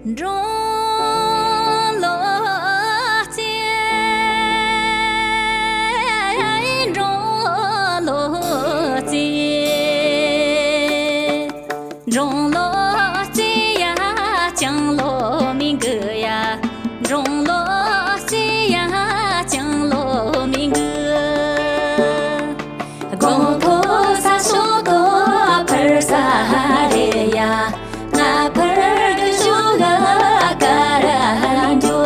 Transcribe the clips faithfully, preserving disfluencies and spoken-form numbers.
འབྲོང་ལོ་རྩེ། འབྲོང་ལོ་རྩེ། འབྲོང་ལོ་རྩེ་ཡ་ཅང་ལོ་མི་འགུ་ཡ། འབྲོང་ལོ་རྩེ་ཡ་ཅང་ལོ་མི་འགུ། དགོང་དག་ས་ཤོག་ཏོ་ཕར་ས་རེ་ཡ། ང་ཕར་གི་ཤོག་ག་ཀ་ར་ལ་འགྱོ།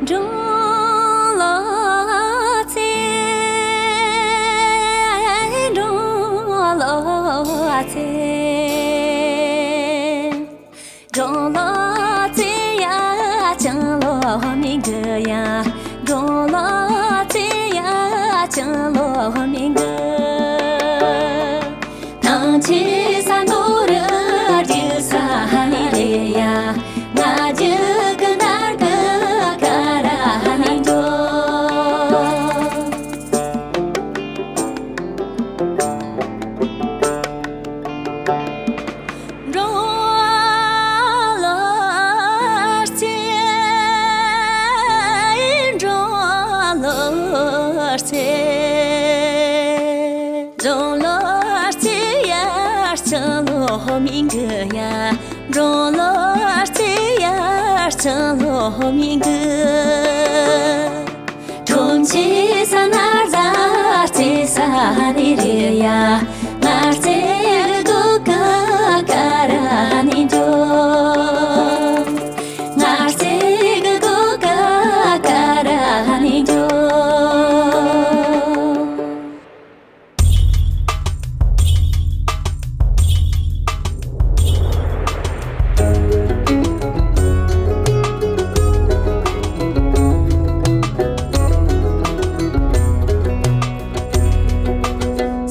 འབྲོང་ལོ་རྩེ། འབྲོང་ལོ་རྩེ། འབྲོང་ལོ་རྩེ་ཡ་ཅང་ལོ་མི་འགུ་ཡ། འབྲོང་ལོ་རྩེ་ཡ་ཅང་ལོ་མི་འགུ། ཐང་ཆེ་ས་ནོ་ར་རྒྱུ་ས་ཧ་ནི་རེ་ཡ། ང་རྒྱུ་གི་ནར་གི་ཀ་ར་ཧ་ནི་འགྲོ། འབྲོང་ལོ་རྩེ། འབྲོང་ལོ་རྩེ། འབྲོང་ལོ་རྩེ་ཡར་ཆང་ལོ་མི་འགུ་ཡ། འབྲོང་ལོ་རྩེ་ཡར་ཆང་ལོ་མི་འགུ། ཁྲོམ་ཆེ་ས་ན་རྫ་རྩེ་ས་ནི་རེ་ཡ། ང་རྩེ་གི་གོ་ཀ་ཀ་ར་ནི་འགྱོ། ང་རྩེ་གི་གོ་ཀ་ཀ་ར་ནི་འགྱོ།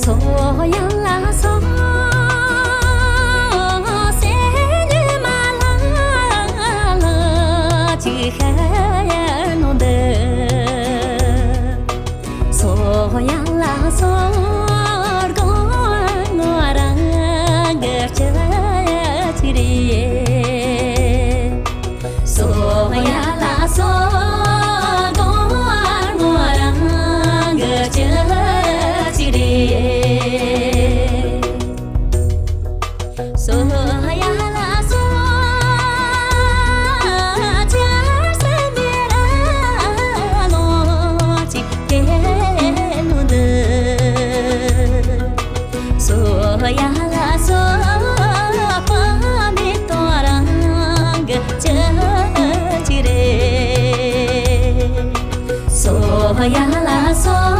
སོ་ཡ་ལ་སོ་སེ་ཉི་མ་ལ་ལ་ཅི་ཧ་ཡ་ནོ་འདི། སོ་ཡ་ལ་སོ་སྒོ་ང་རང་གི་ཅི་ཅི་རེད། སོ་ཡ་ལ་སོ་སྒོ་ང་རང་གི་ཅི་ཅི་རེད། སོ་ཡ་ལ་སོ་ཅར་སེ་མེ་ར་ལོ་ཅི་ཀེ་ནུ་འདི། སོ་ཡ་ལ་སོ་པ་མེ་ཏོ་རང་གི་ཅི་ཅི་རེད། སོ་ཡ་ལ་སོ་